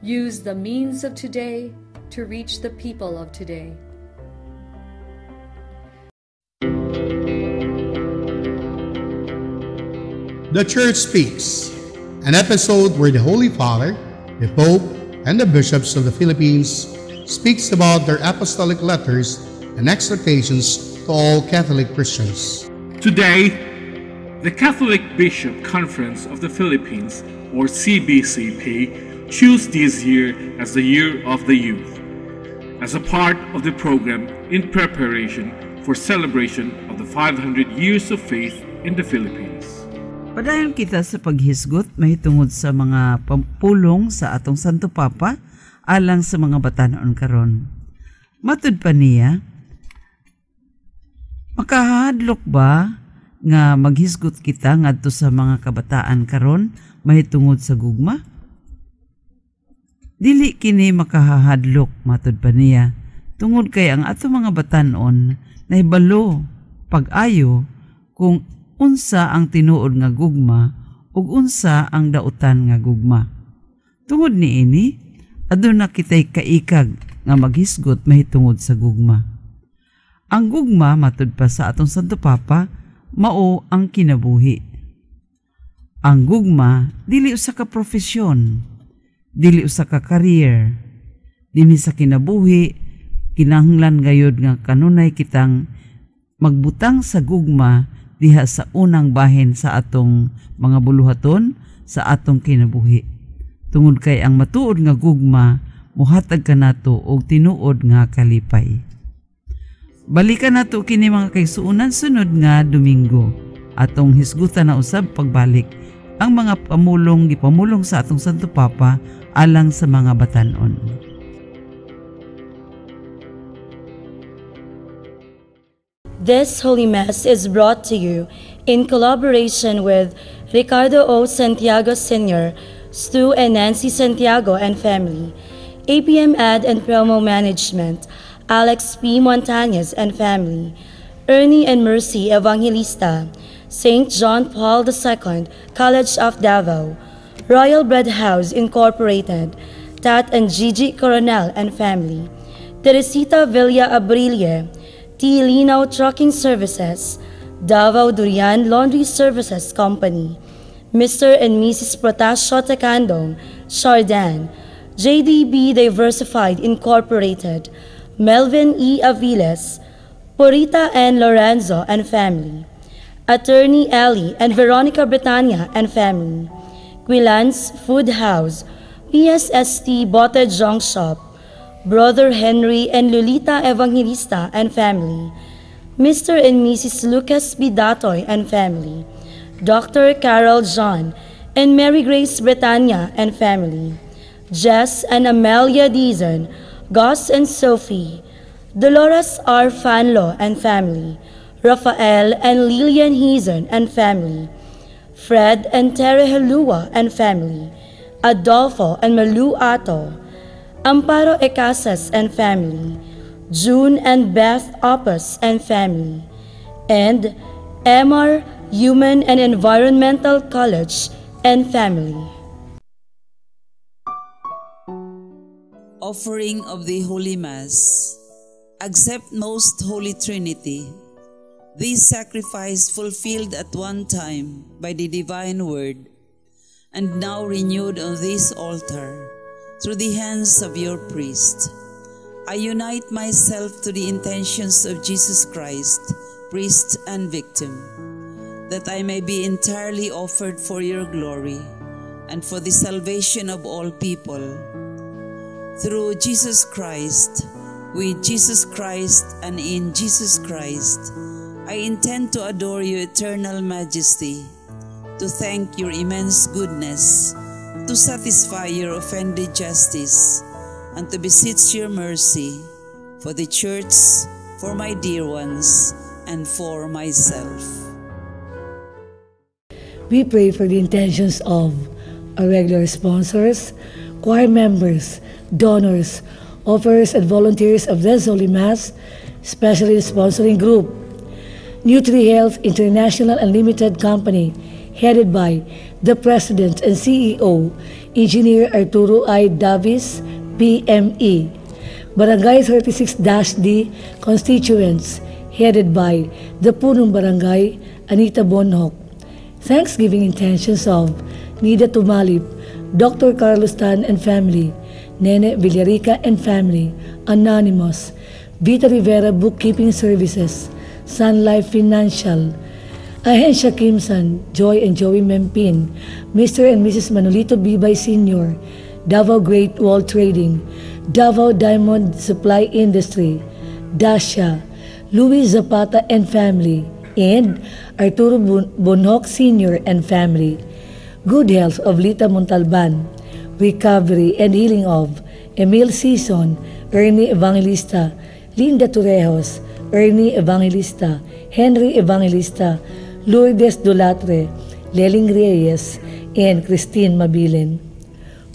Use the means of today to reach the people of today. The Church Speaks, an episode where the Holy Father, the Pope, and the bishops of the Philippines speaks about their apostolic letters and exhortations to all Catholic Christians. Today, the Catholic Bishop Conference of the Philippines, or CBCP, chose this year as the Year of the Youth, as a part of the program in preparation for celebration of the 500 years of faith in the Philippines. Padayon kita sa paghisgot mahitungod sa mga pulong sa atong Santo Papa alang sa mga batanon karon. Matud pa niya, makahadlok ba nga maghisgot kita ngadto sa mga kabataan karon mahitungod sa gugma? Dili kini makahahadlok, matud pa niya, tungod kay ang ato mga batanon nahibalo pag-ayo kung unsa ang tinuod nga gugma ug unsa ang dautan nga gugma. Tungod niini, aduna kitay kaikag nga maghisgot mahitungod sa gugma. Ang gugma, matud pa sa atong Santo Papa, mao ang kinabuhi. Ang gugma dili usa ka profesyon, dili usa ka career. Dinhi sa kinabuhi, kinahanglan gayud nga kanunay kitang magbutang sa gugma diha sa unang bahin sa atong mga buluhaton sa atong kinabuhi. Tungod kay ang matuod nga gugma mohatag kanato og tinuod nga kalipay. Balikan nato kini, mga kaigsuonan, sunod nga Domingo. Atong hisgutan na usab pagbalik ang mga pamulong gipamulong sa atong Santo Papa alang sa mga batanon. This Holy Mass is brought to you in collaboration with Ricardo O. Santiago Sr., Stu and Nancy Santiago and family, APM Ad and Promo Management, Alex P. Montañez and family, Ernie and Mercy Evangelista, St. John Paul II College of Davao, Royal Bread House Incorporated, Tat and Gigi Coronel and family, Teresita Villa Abrilie, T. Linaw Trucking Services, Davao Durian Laundry Services Company, Mr. and Mrs. Protasio Tacandong, Chardin, JDB Diversified Incorporated, Melvin E. Aviles, Purita N. Lorenzo and family, Attorney Ellie and Veronica Britannia and family, Quilans Food House, PSST Bote Junk Shop, Brother Henry and Lolita Evangelista and family, Mr. and Mrs. Lucas Bidatoy and family, Dr. Carol John and Mary Grace Britannia and family, Jess and Amelia Dizon, Gus and Sophie, Dolores R. Fanlo and family, Rafael and Lillian Heason and family, Fred and Terry Helua and family, Adolfo and Malu Ato, Amparo Ecasas and family, June and Beth Opus and family, and MR Human and Environmental College and family. Offering of the Holy Mass. Accept, Most Holy Trinity, this sacrifice fulfilled at one time by the Divine Word, and now renewed on this altar through the hands of your priest. I unite myself to the intentions of Jesus Christ, priest and victim, that I may be entirely offered for your glory and for the salvation of all people. Through Jesus Christ, with Jesus Christ, and in Jesus Christ, I intend to adore your eternal majesty, to thank your immense goodness, to satisfy your offended justice, and to beseech your mercy for the Church, for my dear ones, and for myself. We pray for the intentions of our regular sponsors, choir members, donors, offerers, and volunteers of this Holy Mass, especially the sponsoring group, Nutri Health International Unlimited Company, headed by the President and CEO, Engineer Arturo I. Davis, PME. Barangay 36-D constituents, headed by the Punong Barangay, Anita Bonhoc. Thanksgiving intentions of Nida Tumalip, Dr. Carlos Tan and family, Nene Villarica and family, Anonymous, Vita Rivera Bookkeeping Services, Sun Life Financial, Ahensya Kimsan, Joy and Joey Mempin, Mr. and Mrs. Manolito Bibay Sr., Davao Great Wall Trading, Davao Diamond Supply Industry, Dasha, Luis Zapata and family, and Arturo Bonhoc Sr. and family. Good health of Lita Montalban, recovery and healing of Emil Sison, Ernie Evangelista, Linda Torrejos, Ernie Evangelista, Henry Evangelista, Lourdes Dolatre, Leling Reyes, and Christine Mabilin.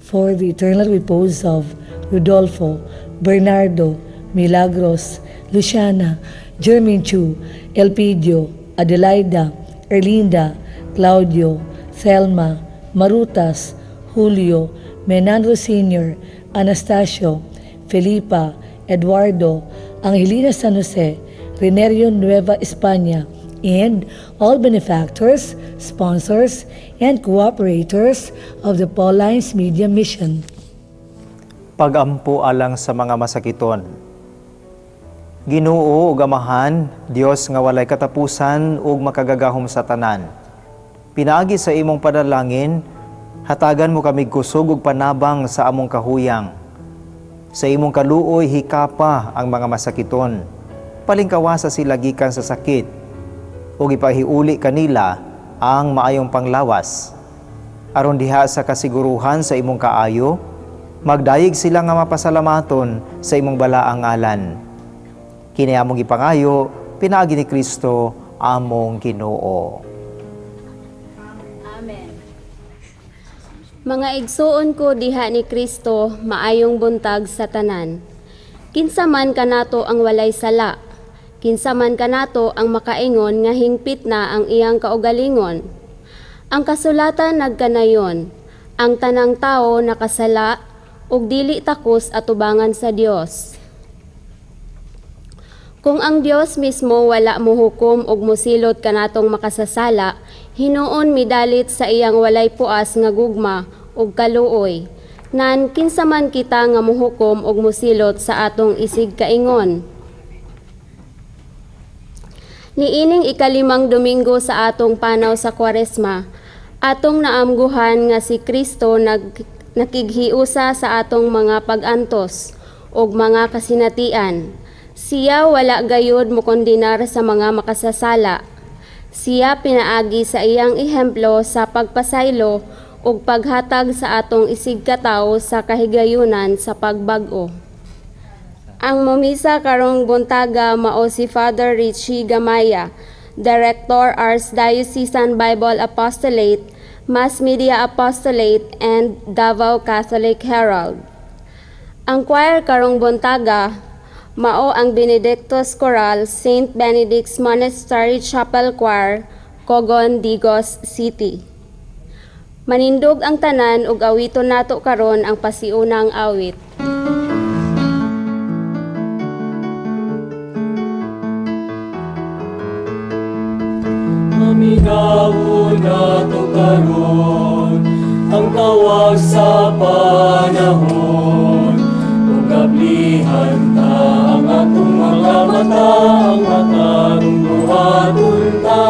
For the eternal repose of Rodolfo, Bernardo, Milagros, Luciana, Jermaine Chu, Elpidio, Adelaida, Erlinda, Claudio, Thelma, Marutas, Julio, Menandro Sr., Anastasio, Felipa, Eduardo, Angelina San Jose, Renerio Nueva España, and all benefactors, sponsors, and cooperators of the Paulines Media Mission. Pagampo alang sa mga masakiton. Ginoo ug Amahan, Dios nga walay katapusan ug makagagahom sa tanan. Pinaagi sa imong panalangin, hatagan mo kami kusog ug panabang sa among kahuyang. Sa imong kaluoy hikapa ang mga masakiton. Palingkawasa sila gikan sa sakit ug ipahiuli kanila ang maayong panglawas. Aron diha sa kasiguruhan sa imong kaayo, magdayeg sila nga mapasalamaton sa imong balaang ngalan. Kini among gipangayo, pinaagi ni Kristo among Ginoo. Amen. Mga igsuon ko diha ni Kristo, maayong buntag sa tanan. Kinsa man kanato ang walay sala, kinsa man kanato ang makaingon nga hingpit na ang iyang kaugalingon. Ang kasulatan nagkanayon, ang tanang tao nakasala ug dili takos atubangan sa Dios. Kung ang Dios mismo wala mohukom ug mosilot kanatong makasasala, hinuon midalit sa iyang walay puas nga gugma ug kaluoy. Nan kinsa man kita nga mohukom ug mosilot sa atong isig kaingon. Niining ikalimang Domingo sa atong panaw sa Kwaresma, atong naamguhan nga si Kristo nakighiusa sa atong mga pag-antos ug mga kasinatian. Siya wala gayud mokondenar sa mga makasasala. Siya pinaagi sa iyang ehemplo sa pagpasaylo ug paghatag sa atong isig katawo sa kahigayunan sa pagbag-o. Ang momisa karong buntaga mao si Father Richie Gamaya, Director Archdiocesan Bible Apostolate, Mass Media Apostolate, and Davao Catholic Herald. Ang choir karong buntaga mao ang Benedictus Choral, St. Benedict's Monastery Chapel Choir, Cogon, Digos City. Manindog ang tanan ug awiton nato karon ang pasiunang awit. Paminawon nato karon ang tawag sa panahon, ug gablihan ta ang atong mga mata, ang matarong buhaton ta.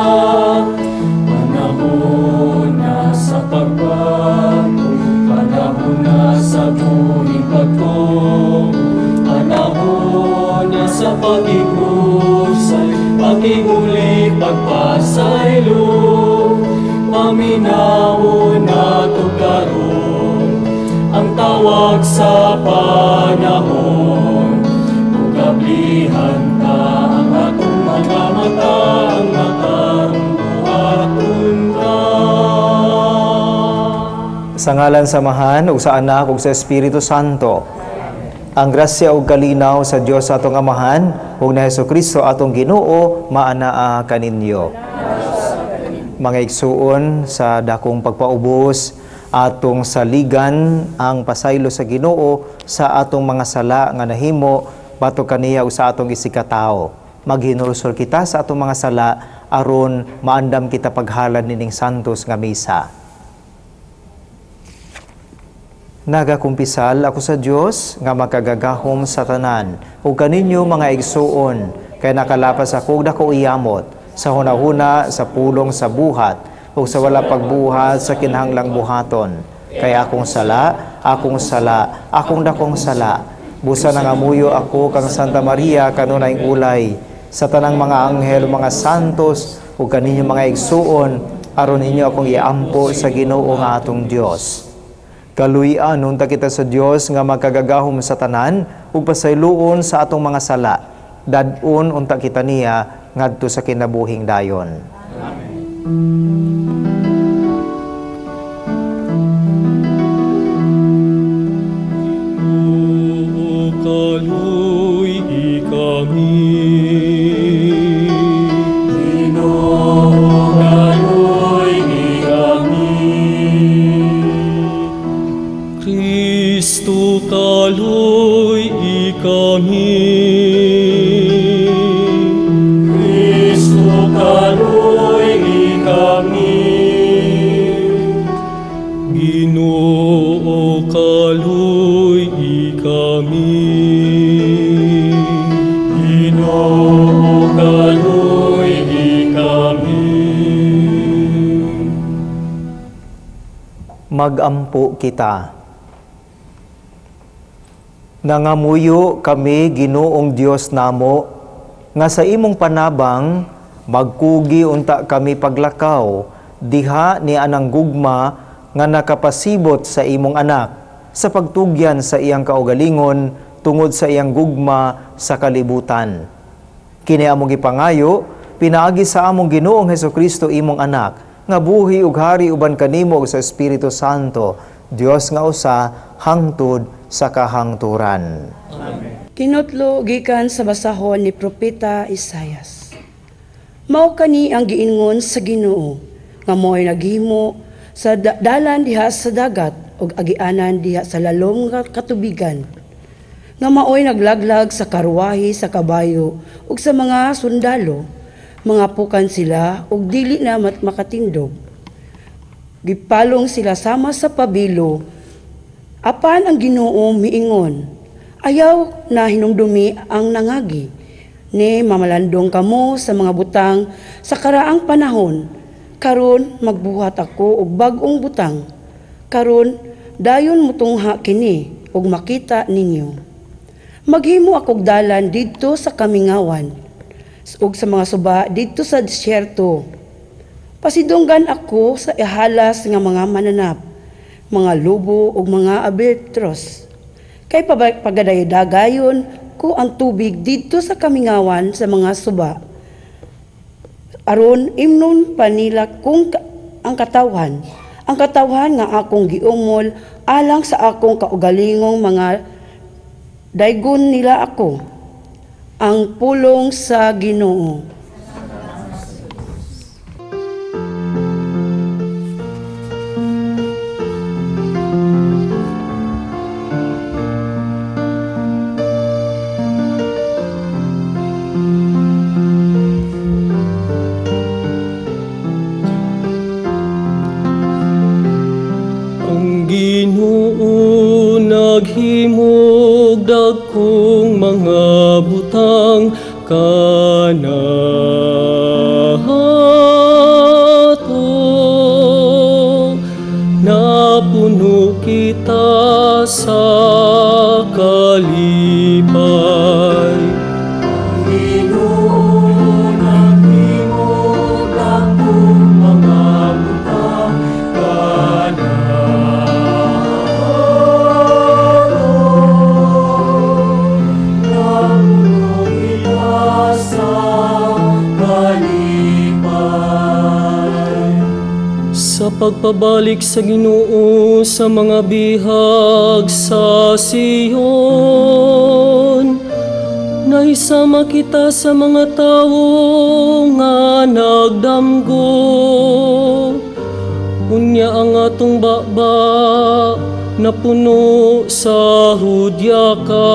Panahon na sa pagbago, panahon na sa buhing pagtuo, panahon na sa pag-ikusay, pag-iguli, pagpasaylo. Paminawon nato karon ang tawag sa panahon, ug gablihan ta ang atong mga mata, ang matarong buhaton ta. Sa ngalan sa Amahan ug sa Anak ug sa Espiritu Santo. Ang grasya ug kalinaw sa Dios atong Amahan ug ni Hesukristo atong Ginoo maanaa kaninyo. Mga igsuon, sa dakong pagpaubos, atong saligan ang pasaylo sa Ginoo sa atong mga sala nga nahimo batok kaniya ug sa atong isigkatawo. Maghinulsol kita sa atong mga sala aron maandam kita paghalad nining santos nga misa. Nagakumpisal ako sa Dios nga makagagahom sa tanan ug kaninyo mga igsuon, kay nakalapas ako og dako iyamot sa hunahuna, sa pulong, sa buhat ug sa wala pagbuhat sa kinahanglang buhaton. Kay akong sala, akong sala, akong dakong sala. Busa nangamuyo ako kang Santa Maria kanunay ulay, sa tanang mga anghel, mga santos ug kaninyo mga igsuon, aron inyo akong iampo sa Ginoo nga atong Dios. Kaluy-an unta kita sa Dios nga makagagahom sa tanan ug pasayloon sa atong mga sala. Dad-on unta kita niya ngadto sa kinabuhing dayon. Amen. Ginoo, kaluy-i kami. Ginoo, kaluy-i kami. Kristo, kaluy-i kami. Kristo, kaluy-i kami. Ginoo, kaluy-i kami. Ginoo, kaluy-i kami. Magampo kita. Nangamuyo kami, Ginoong Dios namo, nga sa imong panabang magkugi unta kami paglakaw diha ni anang gugma nga nakapasibot sa imong anak sa pagtugyan sa iyang kaugalingon tungod sa iyang gugma sa kalibutan. Kini among gipangayo pinaagi sa among Ginoong Hesukristo imong anak, nga buhi ug hari uban kanimo ug sa Espiritu Santo, Dios nga usa hangtod sa kahangturan. Amen. Kinutlo gikan sa basahon ni Propeta Isayas. Mao kani ang giingon sa Ginoo nga mo'y naghimo sa dalan diha sa dagat ug agianan diha sa lalom nga katubigan, nga maoy naglaglag sa karwahe sa kabayo ug sa mga sundalo, mga pukan sila ug dili na makatindog. Gipalong sila sama sa pabilo. Apan ang Ginoo miingon, ayaw na hinumdumi ang nangagi, ni mamalandong kamo sa mga butang sa karaang panahon. Karon magbuhat ako og bag-ong butang. Karon dayon mutungha kini og makita ninyo. Maghimo akog dalan didto sa kamingawan ug sa mga suba didto sa disyerto. Pasidunggan ako sa ihalas nga mga mananap, mga lobo ug mga albatros. Kay pagadayagayon ko ang tubig didto sa kamingawan sa mga suba. Aron imnon pa nila kung ang katawhan nga akong giumol alang sa akong kaugalingong mga daygon nila ako. Ang pulong sa Ginoo. Naghimog dagkong mga butang kanato, napuno kita sa kalipay. Ginoo, naghimog dagkong mga butang kanato, sa pagpabalik sa Ginoo sa mga bihag sa Sion, Nahisama kita sa mga tawo nga nagdamgo. Unya ang atong baba napuno sa hudyaka,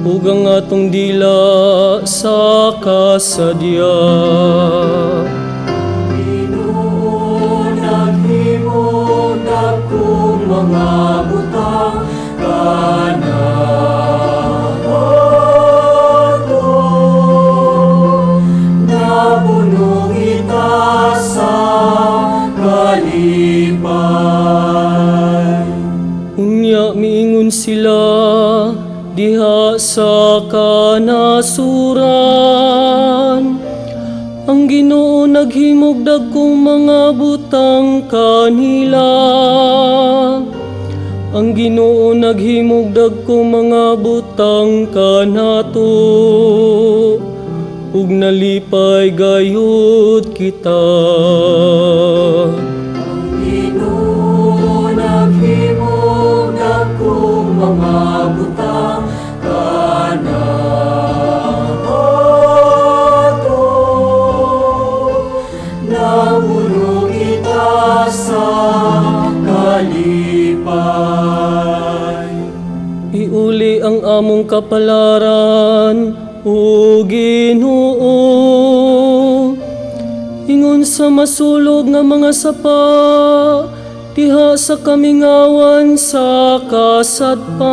ug ang atong dila sa kasadya. Ginoo, naghimo dakong mga butang kanato, napuno kita sa kalipay. Unya miingon sila diha sa kanasuran, ang Ginoo naghimog dagkong mga butang kanila. Ang Ginoo naghimog dagkong mga butang kanato, ug nalipay gayud kita. Ang Ginoo naghimog dagkong mga butang kanato, napuno kita sa kalipay. Iuli ang among kapalaran, o Ginoo, ingon sa masulog nga mga sapa diha sa kamingawan sa kasadpan.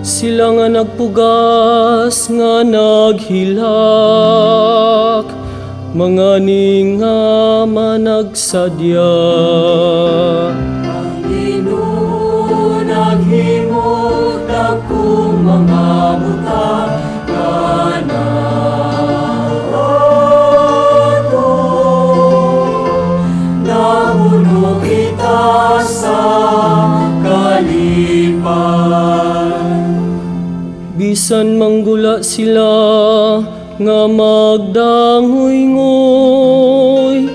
Sila nga nagpugas nga naghilak, mga ninga managsadya. Ang Ginoo naghimo dagkong mga butang kanato, napuno kita sa kalipay. Bisan manggula sila nga magdangoy-ngoy,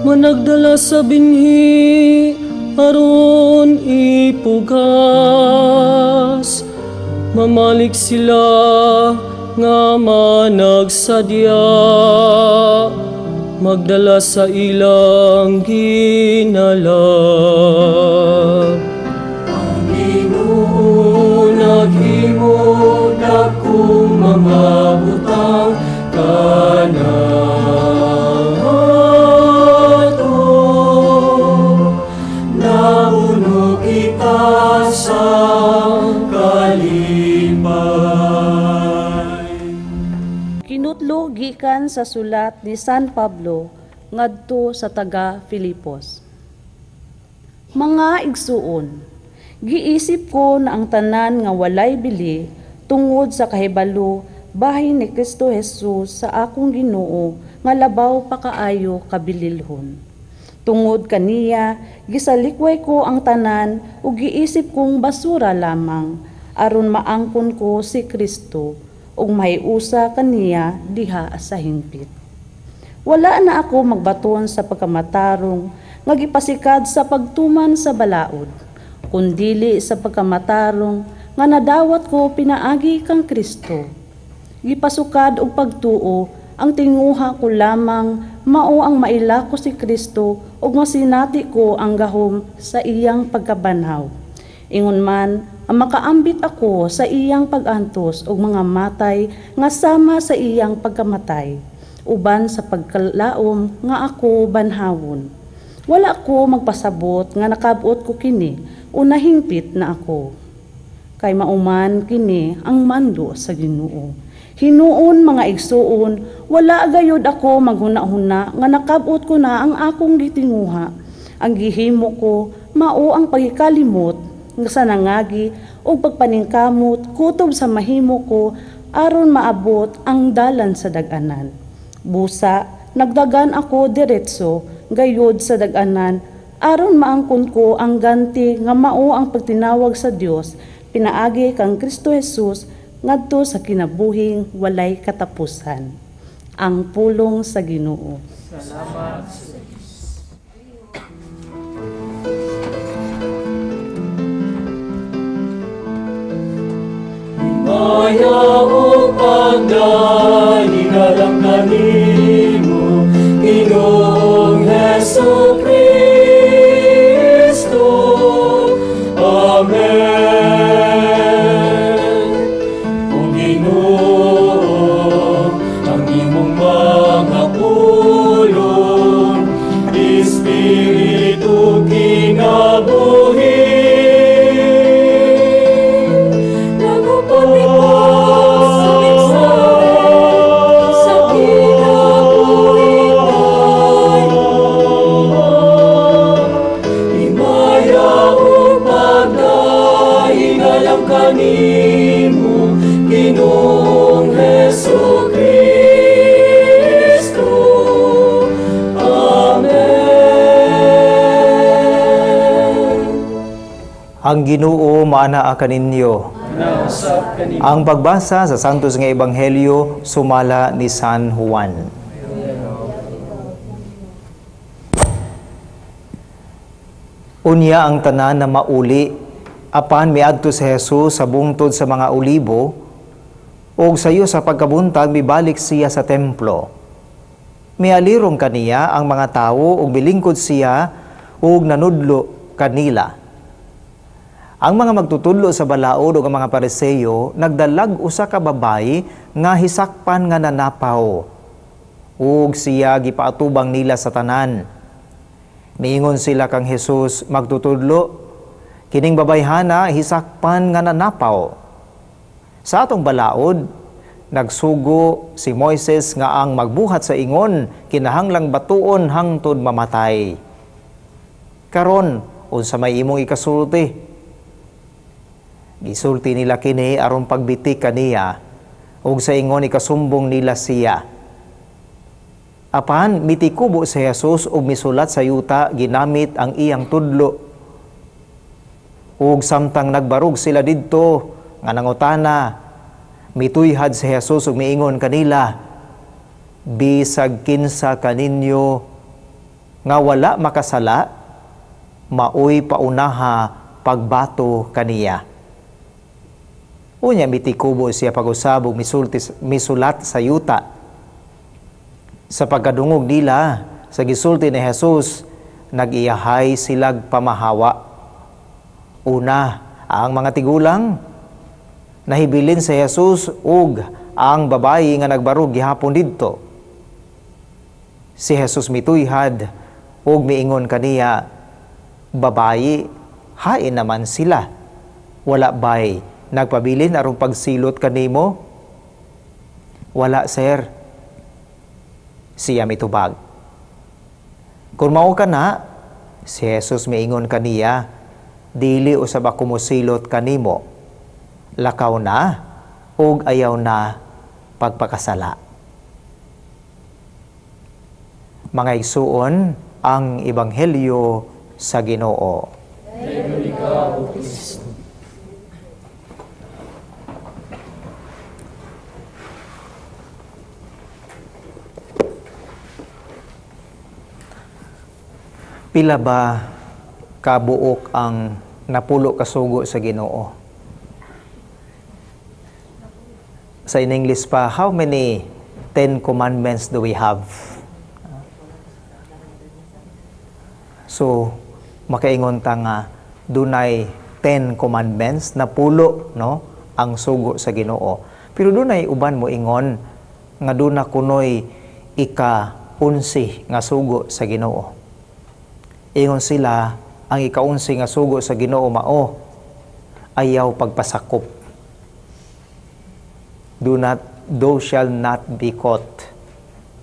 managdala sa binhi aron ipugas. Mamalik sila nga managsadya, magdala sa ilang ginalab. Ang Ginoo naghimo dagkong mga butang kanato, napuno kita sa kalipay. Kinutlo gikan sa sulat ni San Pablo ngadto sa taga Filipos. Mga igsuon, giisip ko na ang tanan nga walay bili tungod sa kahibalo bahin ni Kristo Jesus sa akong Ginoo nga labaw pa kaayo kabililhon. Tungod kaniya gisalikway ko ang tanan ug giisip kong basura lamang aron maangkon ko si Kristo ug mahiusa kaniya diha sa hingpit. Wala na ako magbaton sa pagkamatarong nga gipasikad sa pagtuman sa balaod, kundili sa pagkamatarong nga nadawat ko pinaagi kang Kristo. Gipasukad og pagtuo ang tinguha ko lamang mao ang maila ko si Kristo ug masinati ko ang gahom sa iyang pagkabanhaw. Ingon man ang makaambit ako sa iyang pag-antos ug mga matay nga sama sa iyang pagkamatay, uban sa pagkalaom nga ako banhawon. Wala ko magpasabot nga nakabot ko kini o nahingpit na ako. Kay mauman kini ang mando sa Ginoo. Hinuon mga igsuon, wala gayud ako maghuna-huna nga nakabot ko na ang akong gitinguha. Ang gihimo ko mao ang pagikalimot nga sa nangagi o pagpaningkamot kutob sa mahimo ko aron maabot ang dalan sa dag-anan. Busa nagdagan ako diretso gayud sa dag-anan aron maangkon ko ang ganti nga mao ang pagtinawag sa Dios pinaagi kang Kristo Jesus ngadto sa kinabuhing walay katapusan. Ang pulong sa Ginoo. Salamat sa Diyos. Himaya ug pagdaig-alang kanimo, Ginoong Hesus Kristo. Amen. O Ginoo, ang imong mga pulong, Espiritu kinabuhi. Nagpapatibok sa mensahe sa kinabuhi tayo. Himaya ug pagdaig-alang kanimo, Ginoong Hesus Kristo. Amen. Ang Ginoo maanaa kaninyo. Nausap kanimo. Ang pagbasa sa Santos nga Ebanghelyo sumala ni San Juan. Unya ang tanan na mauli, apan miadto si Jesus sa bungtod sa mga olibo, ug sayo sa pagkabuntag mibalik siya sa templo. Mialirong kaniya ang mga tawo ug milingkod siya ug nanudlo kanila. Ang mga magtutudlo sa balaod ug ang mga Pariseyo nagdalag usa ka babayi nga hisakpan nga nanapaw, ug siya gipaatubang nila sa tanan. Miingon sila kang Jesus, magtutudlo, kining babayhana hisakpan nga nanapaw. Sa atong balaod, nagsugo si Moises nga ang magbuhat sa ingon kinahanglang batuon hangtod mamatay. Karon, unsa may imong ikasulti? Gisulti nila kini aron pagbiti kaniya, ug sa ingon ikasumbong nila siya. Apan mitikubo si Jesus ug misulat sa yuta ginamit ang iyang tudlo. Ug samtang nagbarug sila didto nga nangutana, mituyhad si Jesus ug miingon kanila, bisag kinsa kaninyo nga wala makasala, maoy paunaha pagbato kaniya. Unya mitikubo siya pag-usab ug misulat sa yuta. Sa pagkadungog nila sa gisulti ni Jesus, nag-iyahay silag pamahawa. Una, ang mga tigulang nahibilin sa Jesus ug ang babayi nga nagbarug gihapon didto. Si Jesus mituyhad ug miingon kaniya, babayi, hain naman sila. Wala bay nagpabilin aron pagsilot kanimo? Wala, sir. Siya mitubag. Kung mao ka na, si Jesus miingon kaniya, dili usab ako mosilot kanimo. Lakaw na ug ayaw na pagpakasala. Mga igsuon, ang Ebanghelyo sa Ginoo. Dayon ikaw, O Kristo. Pila ba kabuok ang napulo kasugo sa Ginoo? Sa in English pa, how many 10 commandments do we have? So, makaingon ta nga dunay 10 commandments, napulo, no, ang sugo sa Ginoo. Pero dunay uban mo ingon nga duna kunoy ika-11 nga sugo sa Ginoo. Ingon sila, ang ika-11 nga sugo sa Ginoo mao ayaw pagpasakop. Do not, thou shall not be caught.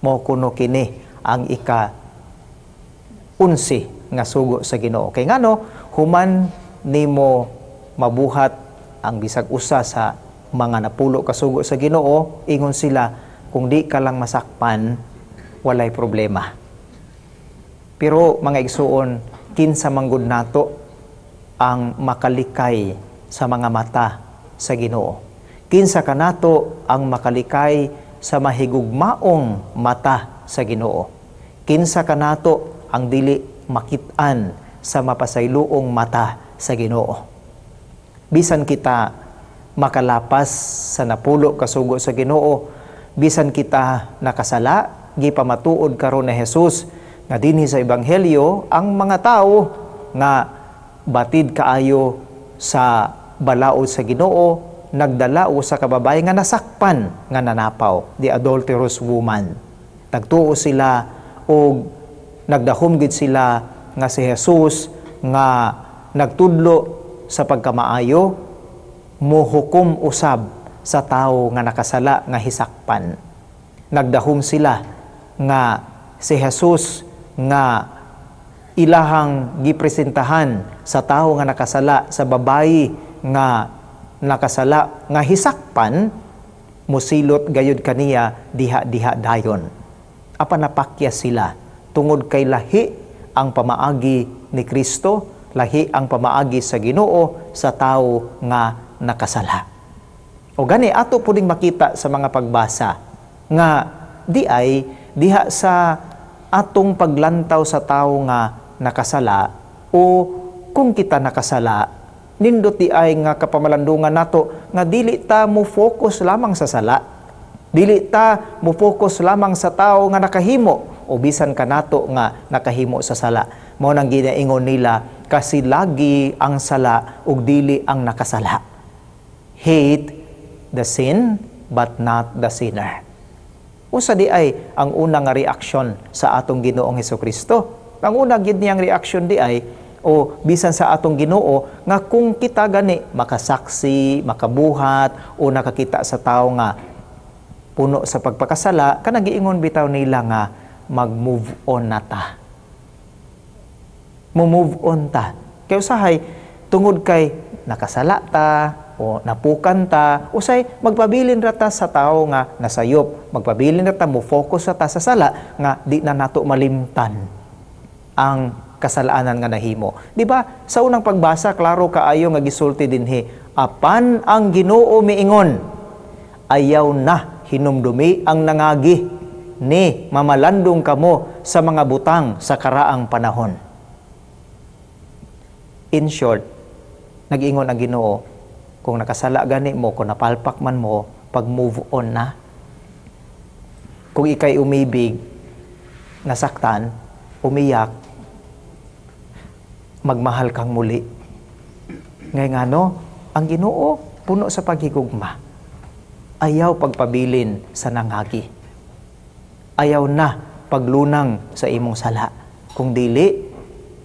Mo kuno kini ang ika-11 nga sugo sa Ginoo. Kay ngano, human nimo mabuhat ang bisag usa sa mga napulo ka sugo sa Ginoo, ingon sila, kung di ka lang masakpan, walay problema. Pero mga igsuon, kinsa manggod nato ang makalikay sa mga mata sa Ginoo? Kinsa kanato ang makalikay sa mahigugmaong mata sa Ginoo? Kinsa kanato ang dili makit-an sa mapasayloong mata sa Ginoo? Bisan kita Makalapas sa 10 ka sugo sa Ginoo. Bisan kita nakasala, gipamatuod karon ni Jesus nga dinhi sa Ebanghelyo ang mga tawo nga batid kaayo sa balaod sa Ginoo, nagdala usa ka babae nga nasakpan nga nanapaw, the adulterous woman. Nagtuo sila og nagdahom gid sila nga si Jesus nga nagtudlo sa pagkamaayo mohukom usab sa tawo nga nakasala nga hisakpan. Nagdahom sila nga si Jesus nga ilahang gipresentahan sa tawo nga nakasala, sa babayi nga nakasala nga hisakpan, musilot gayud kaniya diha-diha dayon. Apan napakya sila tungod kay lahi ang pamaagi ni Kristo, lahi ang pamaagi sa Ginoo sa tawo nga nakasala. O gani ato puding makita sa mga pagbasa nga di ay diha sa atong paglantaw sa tawo nga nakasala, o kung kita nakasala, nindot di ay nga kapamalandungan nato nga dili ta mo focus lamang sa sala, dili ta mo focus lamang sa tawo nga nakahimo o bisan kanato nga nakahimo sa sala. Mao nang ginaingon nila, kasi lagi ang sala ug dili ang nakasala. Hate the sin but not the sinner. Usa di ay ang una nga reaksyon sa atong Ginoong Hesukristo. Ang una gid niyang reaksyon di ay o bisan sa atong Ginoo nga kung kita gani makasaksi, makabuhat o nakakita sa tawo nga puno sa pagpakasala, kanang giingon bitaw nila nga mag-move on na ta. Mo-move on ta. Kay usahay tungod kay nakasala ta o napukan ta, usay magpabilin ra ta sa tawo nga nasayop, magpabilin ra ta, mo focus ta sa sala nga di na nato malimtan ang kasalanan nga nahimo. Di ba? Sa unang pagbasa klaro kaayo nga gisulti dinhi, apan ang Ginoo miingon, ayaw na hinumdumi ang nangagi ni mamalandong kamo sa mga butang sa karaang panahon. In short, nag-ingon ang Ginoo, kung nakasala gani mo, kung napalpak man mo, pag-move on na. Kung ikay umibig, nasaktan, umiyak, magmahal kang muli. Ngay ngano, ang Ginoo puno sa paghigugma. Ayaw pagpabilin sa nangagi. Ayaw na paglunang sa imong sala. Kung dili,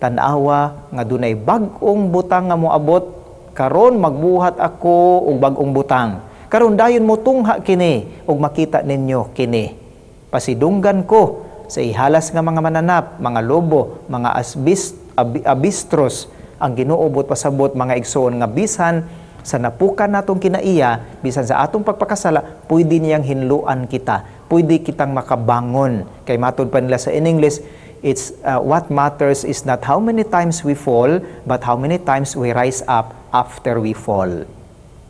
tan-awa nga dunay bag-ong butang nga moabot, karon magbuhat ako og bag-ong butang. Karon dayon mo tungha kini ug makita ninyo kini. Pasidunggan ko sa ihalas nga mga mananap, mga lobo, mga abistros, ang Ginoo buot pasabot mga igsoon nga bisan sa napukan natong kinaiya, bisan sa atong pagpakasala, pwede niyang hinluan kita, pwede kitang makabangon. Kay matud pa nila sa in English, it's what matters is not how many times we fall, but how many times we rise up after we fall.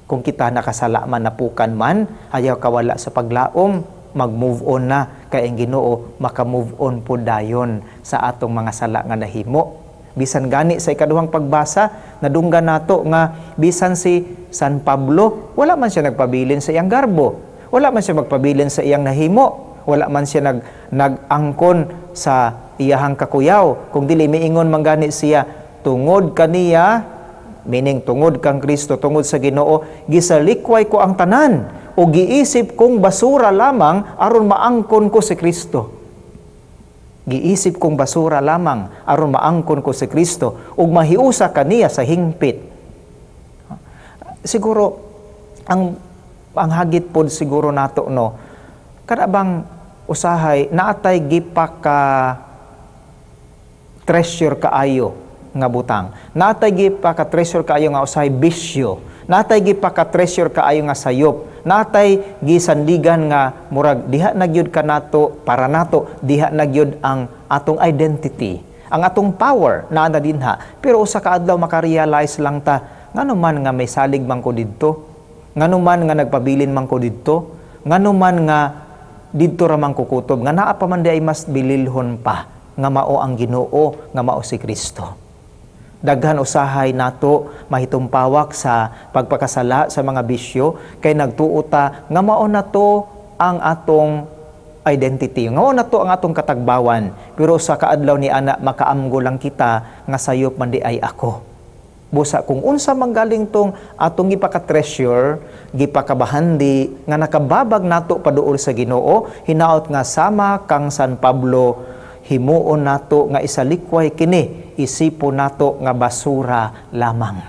Kung kita nakasala man, napukan man, ayaw kawala sa paglaom, mag-move on na kay ang Ginoo maka-move on po dayon sa atong mga sala nga nahimo. Bisan gani sa ikaduhang pagbasa, nadunggan nato nga bisan si San Pablo, wala man siya nagpabilin sa iyang garbo, wala man siya magpabilin sa iyang nahimo, wala man siya nag-angkon sa iyahang kakuyaw. Kung dili miingon man gani siya, tungod kaniya, meaning tungod kang Kristo, tungod sa Ginoo, gisalikway ko ang tanan o giisip kong basura lamang aron maangkon ko si Kristo. Giisip kong basura lamang aron maangkon ko si Kristo ug mahiusa kaniya sa hingpit. Siguro ang hagit pod siguro nato no, kada bang usahay naatay gipaka treasure kaayo nga butang, naatay gipaka treasure kaayo nga usahay bisyo, naatay gipaka treasure kaayo nga sayop, natay gisandigan nga murag diha na gyud kanato para nato, diha na gyud ang atong identity, ang atong power naa na dinha. Pero usa ka adlaw makarealize lang ta, ngano man nga may salig man ko didto, ngano man nga nagpabilin man ko didto, ngano man nga didto ra man ko kutob, nga naa pa man di ay mas bililhon pa nga mao ang Ginoo, nga mao si Kristo. Daghan usahay nato mahitumpawak sa pagpakasala sa mga bisyo kay nagtuo ta nga mao na to ang atong identity. Nga mao na to ang atong katagbawan. Pero sa kaadlaw ni ana makaamgo lang kita nga sayop man di ay ako. Busa kung unsa man galing tong atong gipaka-treasure, gipakabahandi nga nakababag nato paduol sa Ginoo, hinaot nga sama kang San Pablo, himuon nato nga isalikway kini, isipo nato nga basura lamang.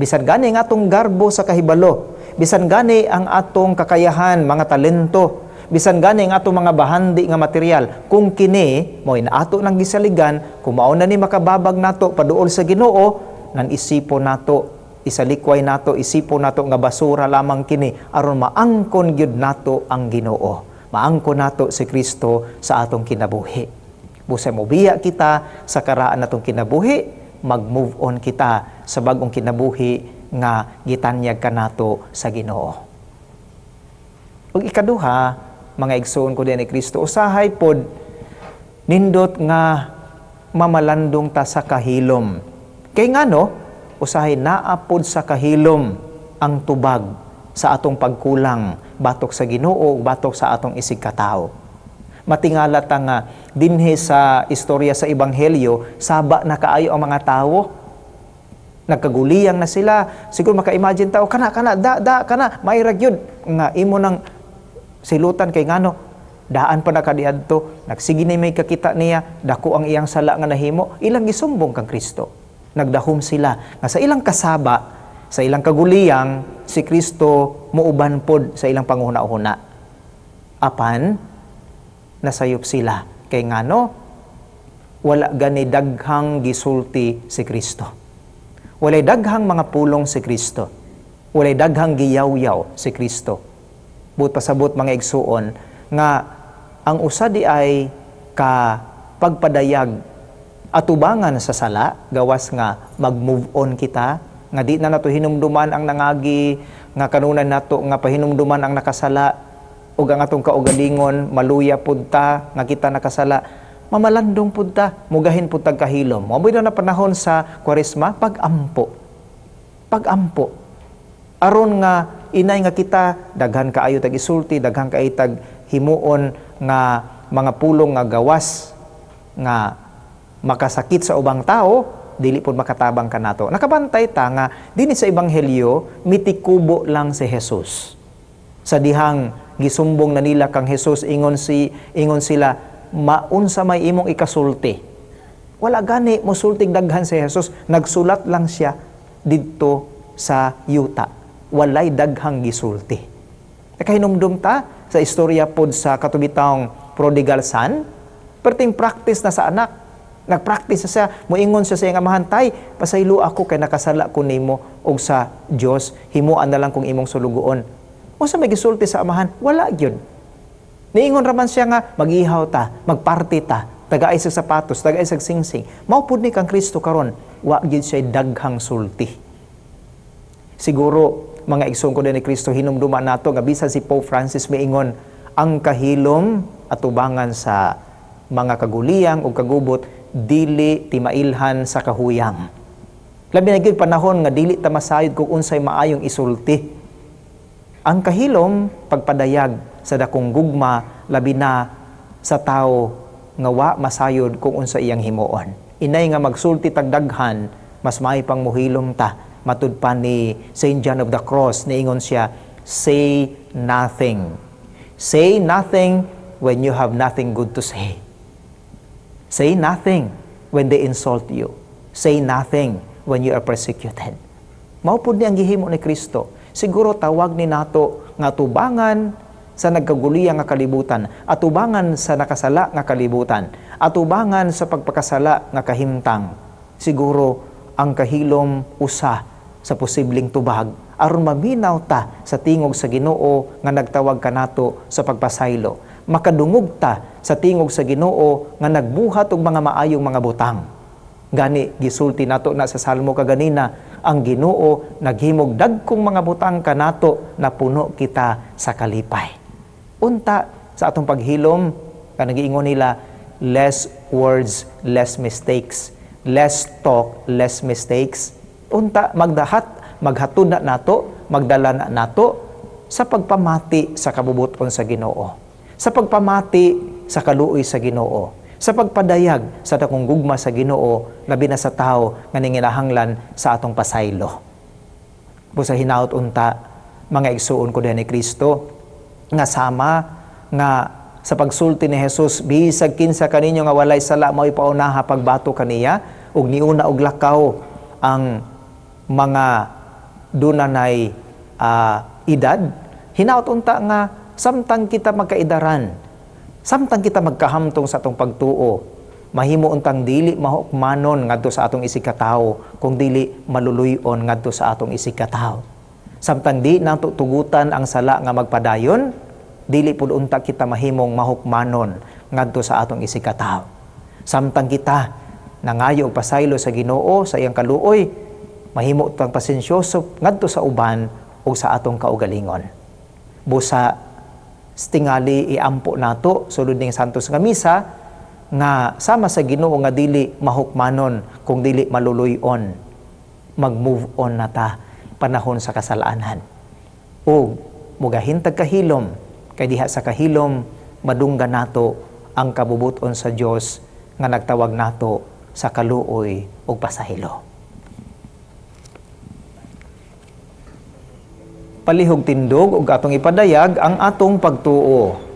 Bisan gani ang atong garbo sa kahibalo, bisan gani ang atong kakayahan, mga talento, bisan gani ang atong mga bahandi nga material, kung kini mo'y naato nang gisaligan, kung mao na ni makababag nato paduol sa Ginoo, nan isipo nato, isalikway nato, isipo nato nga basura lamang kini aron maangkon gyud nato ang Ginoo. Maangkon nato si Kristo sa atong kinabuhi. Busay mobiya kita sa karaan natong kinabuhi, mag-move on kita sa bag-ong kinabuhi nga gitanyag kanato sa Ginoo. Ug ikaduha, mga igsoon ko din ni Kristo, usahay pod nindot nga mamalandong ta sa kahilom. Kay ngano, usahay naa pod sa kahilom ang tubag sa atong pagkulang batok sa Ginoo ug batok sa atong isig katawo. Matingala ta nga dinhi sa istorya sa Ebanghelyo, saba na kaayo ang mga tawo. Nagkaguliyang na sila. Siguro maka-imagine tao, kana, kana, da, da, kana, mayra gyud nga imo nang silutan kay ngano, daan pa na kadiadto, nagsige ni may kakita niya, dako ang iyang sala nga nahimo, ilang gisumbong kang Kristo. Nagdahom sila nga sa ilang kasaba, sa ilang kaguliyang, si Kristo muuban pod sa ilang panghuna-huna. Apan nasayop sila kay ngano, wala gani daghang gisulti si Kristo. Walay daghang mga pulong si Kristo. Walay daghang giyawyaw si Kristo. But pasabot mga igsuon nga ang usa di ay ka pagpadayag atubangan sa sala, gawas nga mag-move on kita, nga di na nato hinumduman ang nangagi, nga kanunan nato nga pahinumduman ang nakasala, ug ang atong kaugalingon maluya pud ta nga kita nakasala, mamalandong pud ta, mugahin pud tag kahilom. Mao na panahon sa Kwaresma, pag-ampo. Pag-ampo. Aron nga inay nga kita daghan kaayo tag isulti, daghan kaayo tag himuon nga mga pulong nga gawas nga makasakit sa ubang tao, dili pud makatabang kanato. Nakabantay ta nga dinhi sa Ebanghelyo mitikubo lang si Jesus. Sa dihang gisumbong na nila kang Jesus, ingon sila, maunsa may imong ikasulti. Wala gani mosultig daghan si Jesus, nagsulat lang siya didto sa yuta. Walay daghang gisulti. Nakahinumdum ta sa istorya pod sa katubitang prodigal son, perting practice na sa anak. Nagpractice na siya, moingon siya sa iyang amahan, tay, pasaylo ako kay nakasala ko nimo og sa Dios, himuan na lang kung imong sulugoon. Unsa may gisulti sa amahan? Wala gyud. Niingon raman siya nga mag-ihaw ta, magparty ta, tagaay sa sapatos, tagaay sa singsing. Mao pud ni kang Kristo karon, wa gyud siya daghang sulti. Siguro mga igsoon ko din ni Kristo, hinumduman nato nga bisan si Pope Francis miingon ang kahilom atubangan sa mga kaguliyang o kagubot dili timailhan sa kahuyang. Labi na gyud panahon nga dili ta masayod kung unsay maayong isulti. Ang kahilom pagpadayag sa dakong gugma labi na sa tawo nga wa masayod kung unsa iyang himuon. Inay nga magsulti tagdaghan, mas may pang muhilom ta. Matud pa ni Saint John of the Cross, niingon siya, say nothing. Say nothing when you have nothing good to say. Say nothing when they insult you. Say nothing when you are persecuted. Mao pud ni ang gihimo ni Kristo. Siguro tawag ni nato nga tubangan sa nagkaguliya nga kalibutan, atubangan sa nakasala nga kalibutan, atubangan sa pagpakasala nga kahimtang. Siguro ang kahilom usa sa posibleng tubag aron maminaw ta sa tingog sa Ginoo nga nagtawag kanato sa pagpasaylo. Makadungog ta sa tingog sa Ginoo nga nagbuhat og mga maayong mga butang. Gani gisulti nato na sa Salmo kaganina, ang Ginoo naghimog dagkong mga butang kanato na puno kita sa kalipay. Unta sa atong paghilom, kanang giingon nila, less words, less mistakes, Less talk, less mistakes. Unta magdahat, maghatod na nato, magdala na nato sa pagpamati sa kabubuton sa Ginoo, sa pagpamati sa kaluoy sa Ginoo, sa pagpadayag sa dakong gugma sa Ginoo, labi na sa tawo nga ninginahanglan sa atong pasaylo. Busa hinaot unta, mga igsuon ko ni Kristo, nga sama nga sa pagsulti ni Jesus, bisag kinsa kaninyo nga walay sala mao'y paunaha pagbato kaniya, ug niuna og lakaw ang mga dunanay edad. Hinaot unta nga samtang kita magkaidaran, samtang kita magkahamtong sa atong pagtuo, mahimo untang dili mahukmanon ngadto sa atong isigkatawo, kung dili maluluy-on ngadto sa atong isigkatawo. Samtang di nato tugutan ang sala nga magpadayon, dili pud unta kita mahimong mahukmanon ngadto sa atong isigkatawo. Samtang kita nangayo og pasaylo sa Ginoo sa iyang kaluoy, mahimo tang pasensyoso ngadto sa uban ug sa atong kaugalingon. Busa tingali iampo nato sulod ning Santos nga Misa nga sama sa Ginoo nga dili mahukmanon kung dili maluluy-on, mag-move on na ta panahon sa kasalanan. Ug mugahintag kahilom, kay diha sa kahilom madunggan nato ang kabubuton sa Dios nga nagtawag nato sa kaluoy ug pasaylo. Palihog tindog ug atong ipadayag ang atong pagtuo.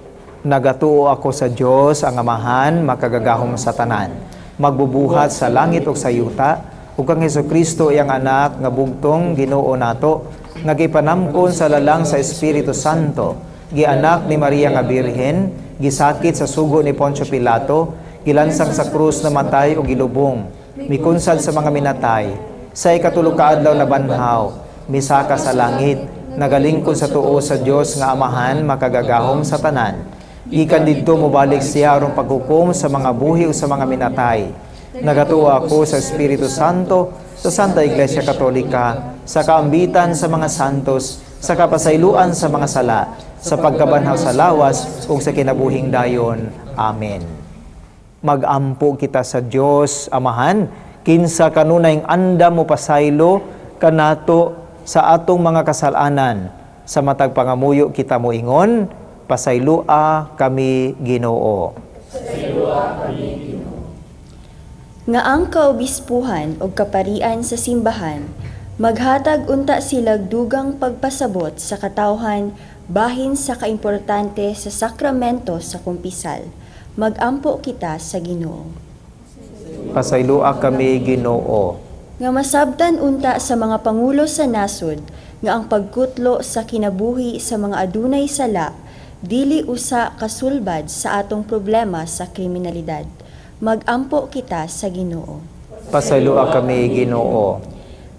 Nagatuo ako sa Dios ang Amahan, makagagahom sa tanan, magbubuhat sa langit ug sa yuta, ug kang Hesukristo iyang anak nga bugtong Ginoo nato, nga gipanamkon sa lalang sa Espiritu Santo, gianak ni Maria nga Birhen, gisakit sa sugo ni Poncio Pilato, gilansang sa krus, namatay ug gilubong, mikunsad sa mga minatay, sa ikatulo ka adlaw nabanhaw, misaka sa langit, nagalingkod sa tuo sa Dios nga Amahan, makagagahom sa tanan. Gikan didto mobalik siya aron paghukom sa mga buhi o sa mga minatay. Nagatuo ako sa Espiritu Santo, sa Santa Iglesia Katolika, sa kaambitan sa mga santos, sa kapasayloan sa mga sala, sa pagkabanhaw sa lawas ug sa kinabuhing dayon. Amen. Magampo kita sa Dios Amahan, kinsa kanunayng andam mo pasaylo kanato sa atong mga kasalanan. Sa matag pangamuyo kita moingon, pasayloa kami Ginoo. Pasayloa kami Ginoo. Nga ang kaobispuhan og kaparian sa simbahan, maghatag unta silag dugang pagpasabot sa katawhan bahin sa kaimportante sa sakramento sa kumpisal. Magampo kita sa Ginoo. Pasayloa kami Ginoo. Nga masabtan unta sa mga pangulo sa nasod nga ang pagkutlo sa kinabuhi sa mga adunay sala dili usa kasulbad sa atong problema sa kriminalidad. Magampo kita sa Ginoo. Pasayloa kami Ginoo.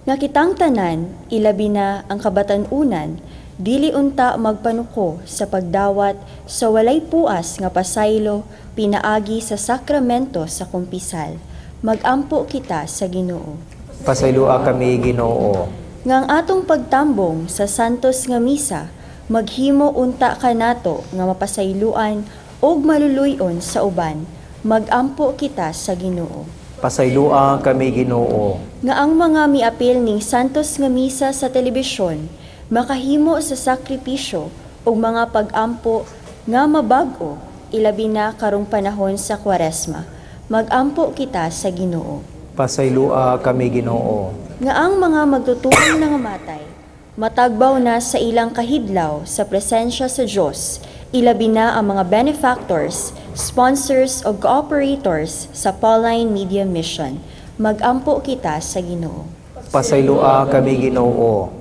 Nga kitang tanan, ilabi na ang kabatan-unan, dili unta magpanuko sa pagdawat sa walay puas nga pasaylo pinaagi sa sakramento sa kumpisal. Magampo kita sa Ginoo. Pasayloa kami Ginoo. Nga ang atong pagtambong sa Santos nga Misa maghimo unta kanato nga mapasayloan ug maluluy-on sa uban. Magampo kita sa Ginoo. Pasayloa kami Ginoo. Nga ang mga miapil ning Santos nga Misa sa telebisyon makahimo sa sakripisyo ug mga pag-ampo nga mabag-o, ilabi na karong panahon sa Kwaresma. Magampo kita sa Ginoo. Pasayloa kami Ginoo. Nga ang mga magtutuong nangamatay matagbaw na sa ilang kahidlaw sa presensya sa Dios, ilabi na ang mga benefactors, sponsors o cooperators sa Pauline Media Mission. Magampo kita sa Ginoo. Pasayloa kami Ginoo.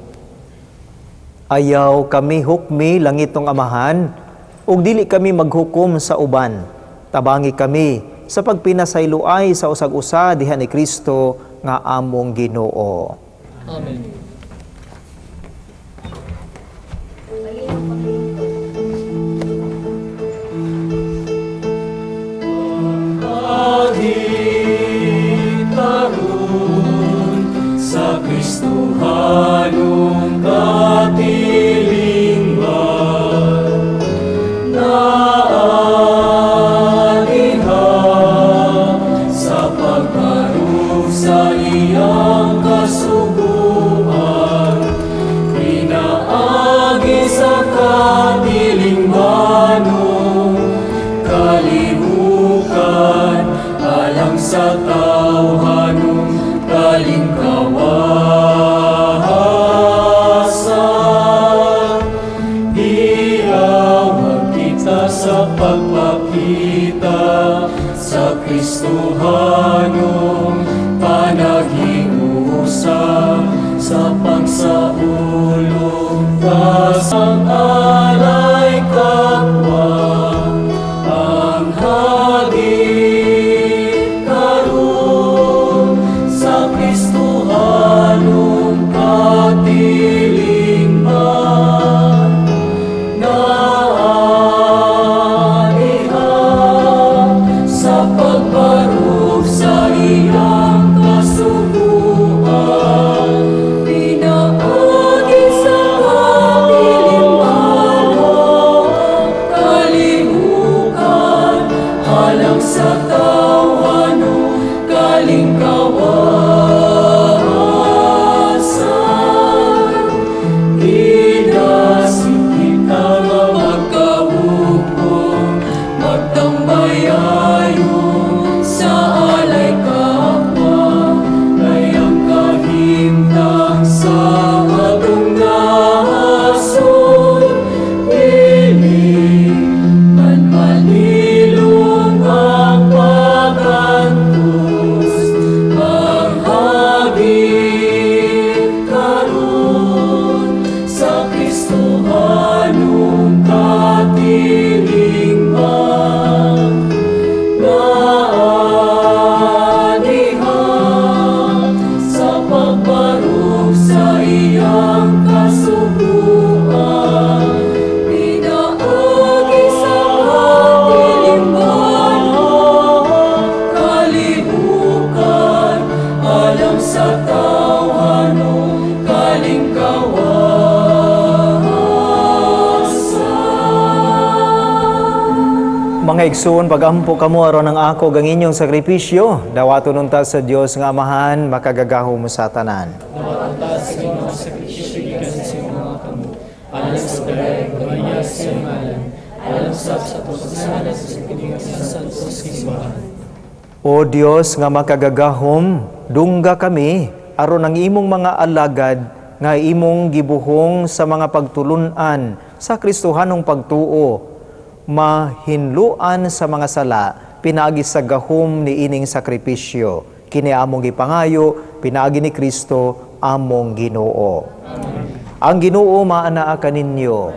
Ayaw kami hukmi langitong Amahan, ug dili kami maghukom sa uban. Tabangi kami sa pagpinasayloay sa usag-usa diha ni Kristo nga among Ginoo. Amen. Sa Kristohanong katilingban, naa diha sa pagparusa. Giawhag kita sa pagpakita sa Kristohanong panaghiusa sa pagsaulo sa alay kapwa ang hagi karon sa Kristohanong katilingban naa diha sa pagbarog sa iyang kasuguan pinaagi sa katilimbanon kalihukan alang sa tawhan ug kalingkawasan. Gidasig kita nga magkahupong magtambayayo sa alay kapwa kay ang kahimtang sa atong nasod dili man malilong ang pag-antos ang hagi karon sa Kristohanong katilingban naa diha sa pagbarog sa iyang kasuguan pinaagi sa katilimbanon kalihukan alang sa tawhan ug kalingkawasan. Mga igsoon, pag-ampo kamo aron ang ako ug ang inyong sakripisyo, dawaton unta sa Dios nga Amahan, makagagahom sa tanan. Dawaton unta sa Ginoo ang sakripisyo gikan sa imong mga kamot, alang sa pagdayeg ug pagbalyag sa iyang ngalan, alang sab sa atong pagsanad sa santos nga simbahan. O Dios nga makagagahom, dungga kami aron ang imong mga alagad nga imong gibuhong sa mga pagtulun-an sa Kristohanong pagtuo, mahinluan sa mga sala pinaagi sa gahom ni ining sakripisyo. Kini among gipangayo pinaagi ni Kristo among Ginoo. Ang Ginoo maanaa kaninyo.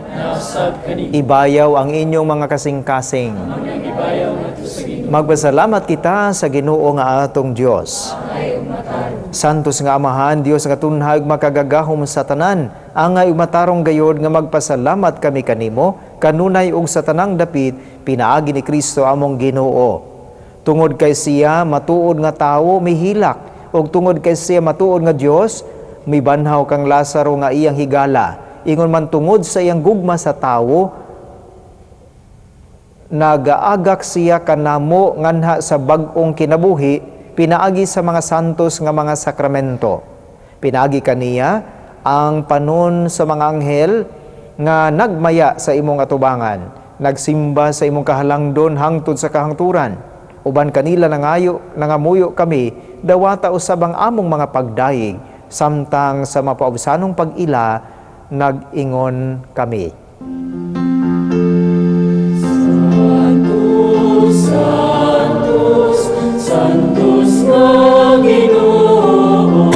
Ibayaw ang inyong mga kasing-kasing. Magpasalamat kita sa Ginoo nga atong Dios. Santos nga Amahan, Dios nga tunhag makagagahom sa tanan, angay ug matarong gayod nga magpasalamat kami kanimo, kanunay ug sa tanang dapit, pinaagi ni Kristo among Ginoo. Tungod kay siya matuod nga tawo mihilak, ug tungod kay siya matuod nga Dios, mibanhaw kang Lazaro nga iyang higala. Ingon man tungod sa iyang gugma sa tawo, nagaagak siya kanamo nganha sa bag-ong kinabuhi, pinaagi sa mga santos nga mga sakramento. Pinaagi kaniya ang panon sa mga anghel nga nagmaya sa imong atubangan, nagsimba sa imong kahalangdon hangtod sa kahangturan. Uban kanila nangayo, nangamuyo kami, dawata usab ang among mga pagdayeg, samtang sa mapaubsanong pag-ila, nag-ingon kami. Santos, Santos, Santos nga Ginoo.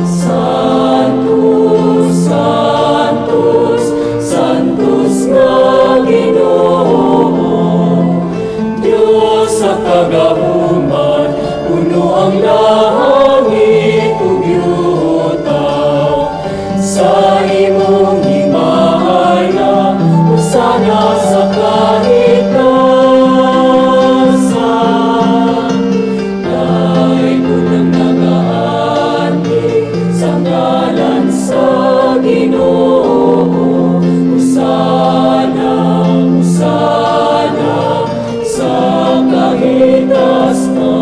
Santos, Santos, Santos nga Ginoo. Dios sa kagahuman, puno ang langit ug yuta. Sa imong himaya, hosana sa kahitasan. Daygon ang nagaanhi sa ngalan sa Ginoo. Hosana, hosana sa kahitasan.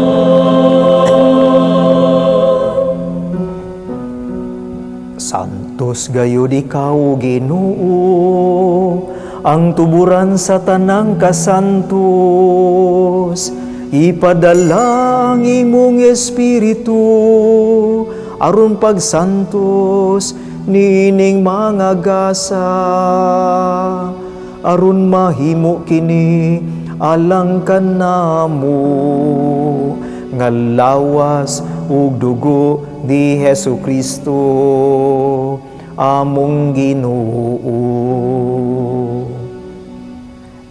Santos gayud ikaw, Ginoo, ang tuburan sa tanang kasantos. Ipadala ang imong espiritu aron pagsantos niining mga gasa. aron mahimo kini alang kanamo nga lawas ug dugo ni Hesus Kristo among Ginoo.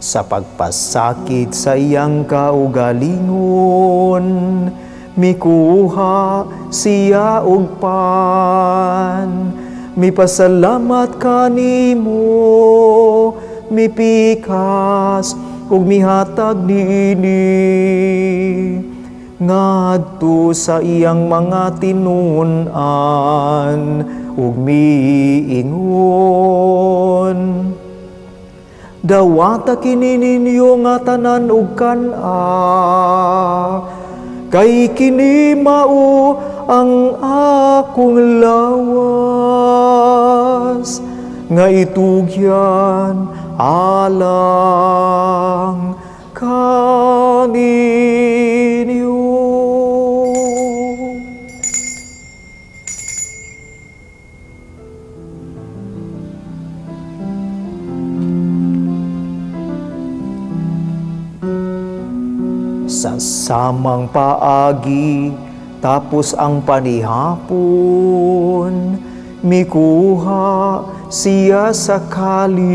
Sa pagpasakit sa iyang kaugalingon, mikuha siya og pan, mipasalamat kanimo, mipikas ug mihatag niini ngadto sa iyang mga tinun-an ug miingon, dawata kini ninyo nga tanan ug kan-a, kay kini mao ang akong lawas nga itugyan alang kaninyo. Sa samang paagi tapos ang panihapon, mikuha siya sa kalis,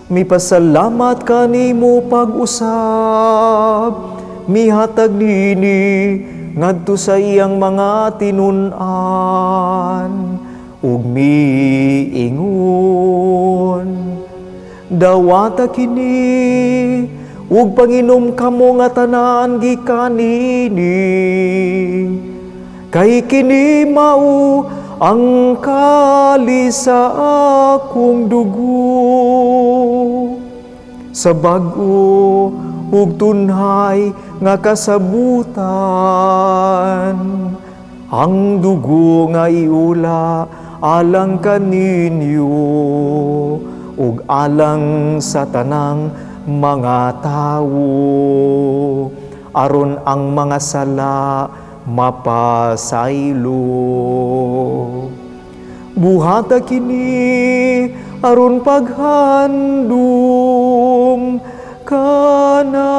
mipasalamat kanimo pag-usab, mihatag nini ngadto sa iyang mga tinun-an ug miingon, dawata kini ug panginom kamo nga tanan gikan nini, kay kini mao ang kalis sa akong dugo sa bag-o ug tunhay nga kasabutan, ang dugo nga iula alang kaninyo ug alang sa tanang mga tawo, aron ang mga sala mapasaylo. Buhata kini aron paghandom kanako.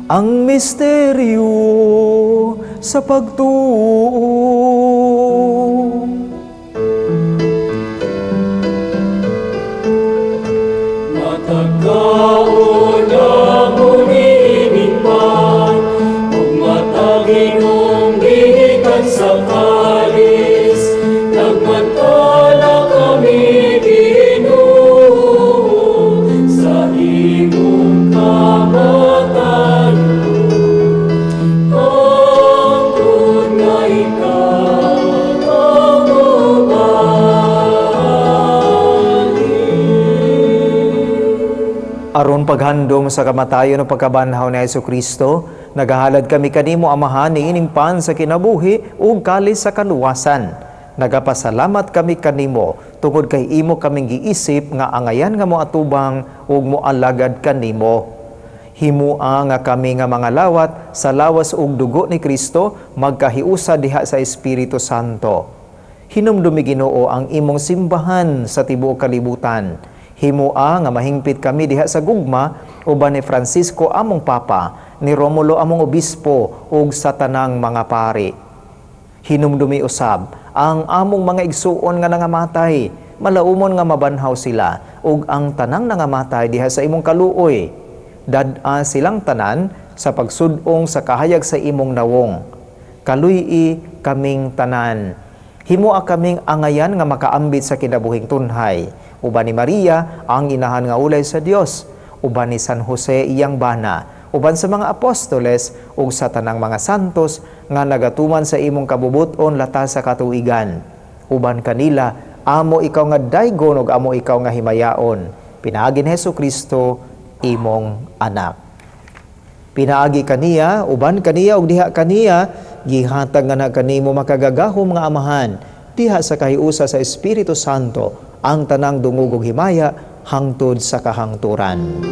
Ang misteryo sa pagtuo. Matagkaon among giimigpan, ug matag-inom gikan sa kalis, nagmantala kami Ginoo sa imong kamatayon. Hangtod nga ikaw ang mobalik. Aron paghandom sa kamatayon o pagkabanhaw ni Jesucristo, nagahalad kami kanimo Amahan niining pan sa kinabuhi ug kalis sa kaluwasan. Nagapasalamat kami kanimo tungod kay imo kaming giisip nga angayan nga moatubang ug moalagad kanimo. Himua nga kami nga mga lawat sa lawas ug dugo ni Kristo magkahiusa diha sa Espiritu Santo. Hinumdumi Ginoo ang imong simbahan sa tibuok kalibutan. Himua nga mahingpit kami diha sa gugma uban ni Francisco among Papa, ni Romulo among Obispo ug sa tanang mga pari. Hinumdumi usab ang among mga igsuon nga nangamatay, malaumon nga mabanhaw sila ug ang tanang nangamatay diha sa imong kaluoy. Dad-a silang tanan sa pagsud-ong sa kahayag sa imong nawong. Kaluy-i kaming tanan. Himua kaming angayan nga makaambit sa kinabuhing tunhay. Uban ni Maria ang inahan nga ulay sa Dios, uban ni San Jose iyang bana, uban sa mga apostoles ug sa tanang mga santos nga nagatuman sa imong kabubut-on lata sa katuigan. Uban kanila amo ikaw nga daygon ug amo ikaw nga himayaon. Pinaagi ni Jesucristo imong anak. Pinaagi kaniya, uban kaniya ug diha kaniya gihatag nga na kanimo makagagahom nga Amahan diha sa kahiusa sa Espiritu Santo ang tanang dungog ug himaya hangtod sa kahangturan.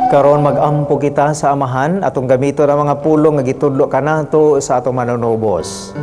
Karon magampo kita sa Amahan atong gamiton ang mga pulong nga gitudlo kanato sa atong manunubos.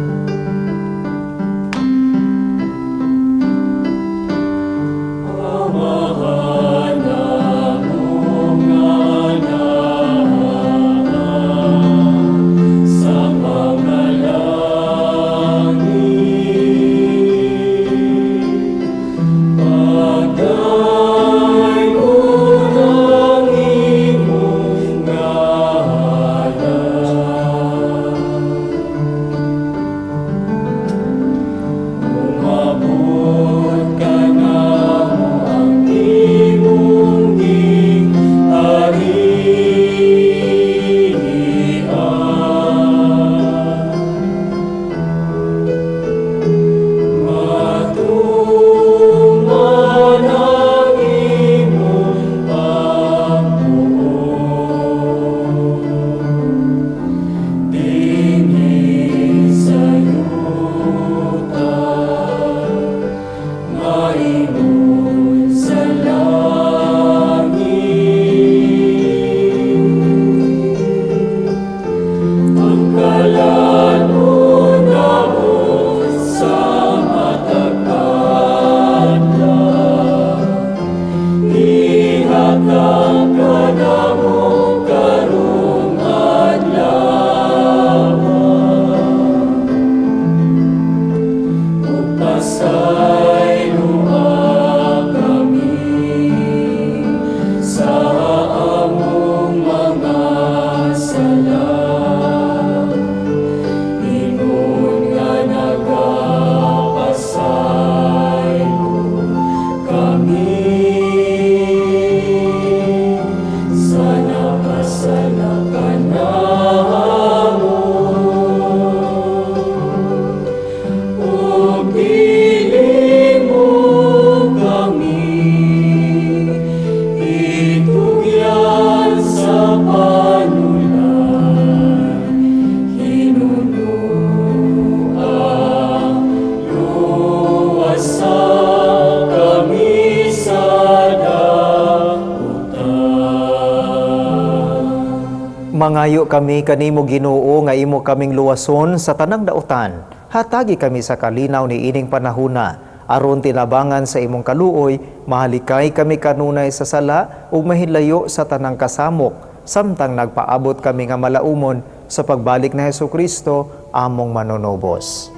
Mangayo kami kanimo Ginoo nga imo kaming luwason sa tanang dautan. Hatagi kami sa kalinaw ni ining panahuna aron tinabangan sa imong kaluoy, mahalikay kami kanunay sa sala ug mahilayo sa tanang kasamok samtang nagpaabot kami nga malaumon sa pagbalik ni Hesukristo among manunubos.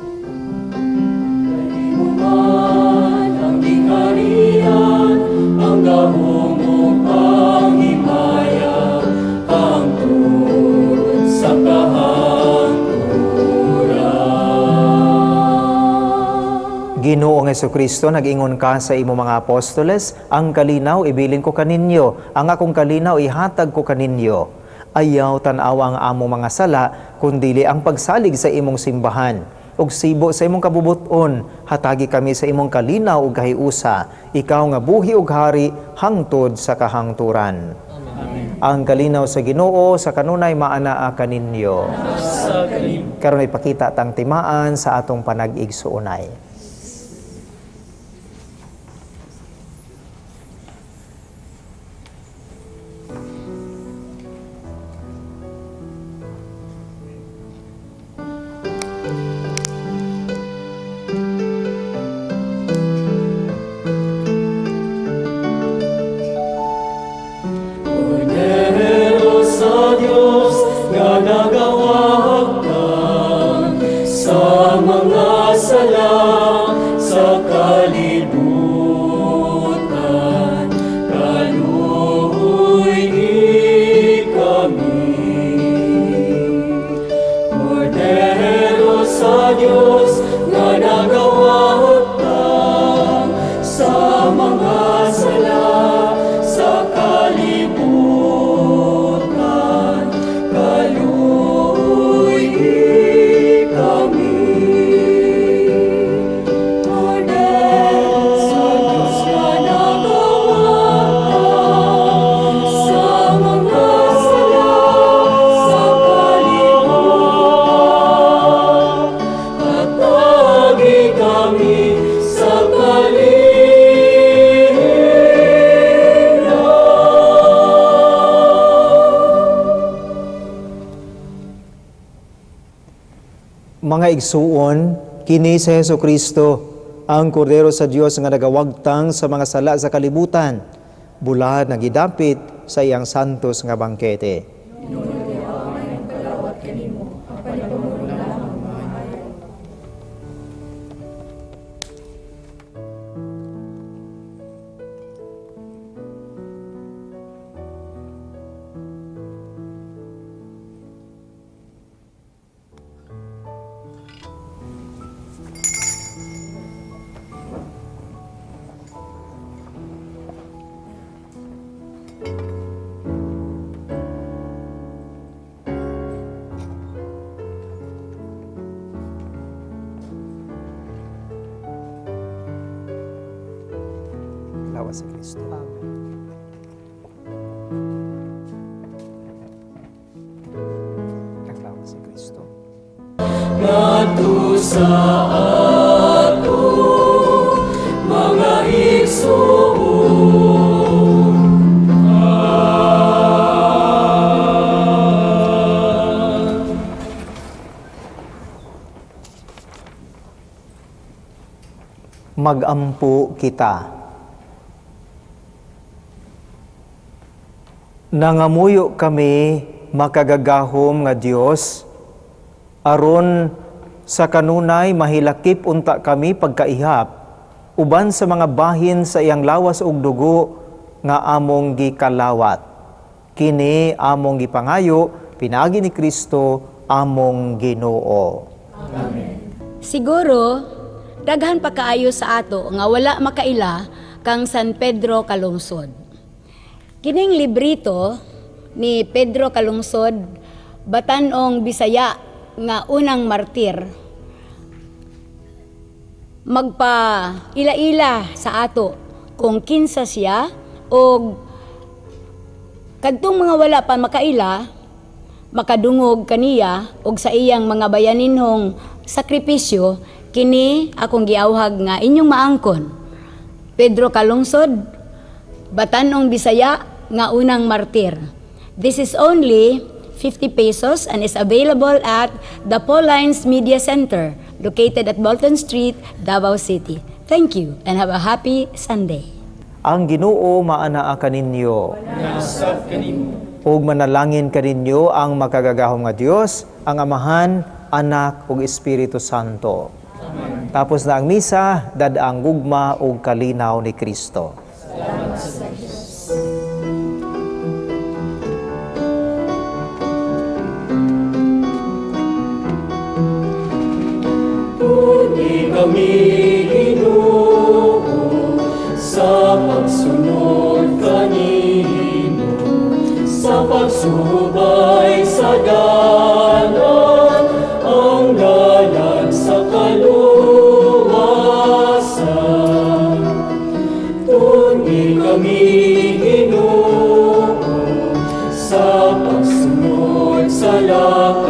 Ang gingharian, ang gahom ug ang himaya, hangtod sa kahangturan. Ginoong Hesukristo, nag-ingon ka sa imong mga apostoles, ang kalinaw ibilin ko kaninyo, ang akong kalinaw ihatag ko kaninyo. Ayaw tan-awa ang among mga sala, kundili ang pagsalig sa imong simbahan. Ug sibo sa imong kabubuton, hatagi kami sa imong kalinaw ug kahiusa, ikaw nga buhi ug hari hangtod sa kahangturan. Amen. Ang kalinaw sa Ginoo sa kanunay maanaa kaninyo. Karon ipakita tang timaan sa atong panag-igsuonay. Nagawagtang sa mga sala. Mga igsuon, kini si Hesukristo, ang Kordero sa Dios nga nagawagtang sa mga sala sa kalibutan, bulahad nga gidapit sa iyang santos nga bangkete. Sa Kristo. Amen. Naglawas sa Kristo. Ngadto sa ato mga igsoon. Magampo kita. Nangamuyo kami makagagahom nga Dios, aron sa kanunay mahilakip unta kami pagkaihap uban sa mga bahin sa iyang lawas ug dugo nga among gikalawat. Kini among gipangayo pinaagi ni Kristo among Ginoo. Amen. Siguro daghan pa kaayo sa ato nga wala makaila kang San Pedro Calungsod. Kining librito ni Pedro Calungsod, batan-ong Bisaya nga unang martir, magpa ila-ila sa ato kung kinsa siya og kadtong mga wala pa makaila makadungog kaniya og sa iyang mga bayaninhong sakripisyo. Kini akong giawhag nga inyong maangkon. Pedro Calungsod, batan-ong Bisaya nga unang martir. This is only 50 pesos and is available at the Paulines Media Center located at Bolton Street, Davao City. Thank you and have a happy Sunday. Ang Ginoo maanaa kaninyo. Ug manalangin kaninyo ang makagagahom nga Dios, ang Amahan, Anak ug Espiritu Santo. Amen. Tapos na ang misa, dad-ang gugma ug kalinaw ni Kristo. Salamat sa Diyos. Tuni kami Ginoo sa pagsunod kanimo, sa pagsubay sa dalan, ang dalan sa kaluwasan. Tuni kami Ginoo sa pagsunod sa lahat.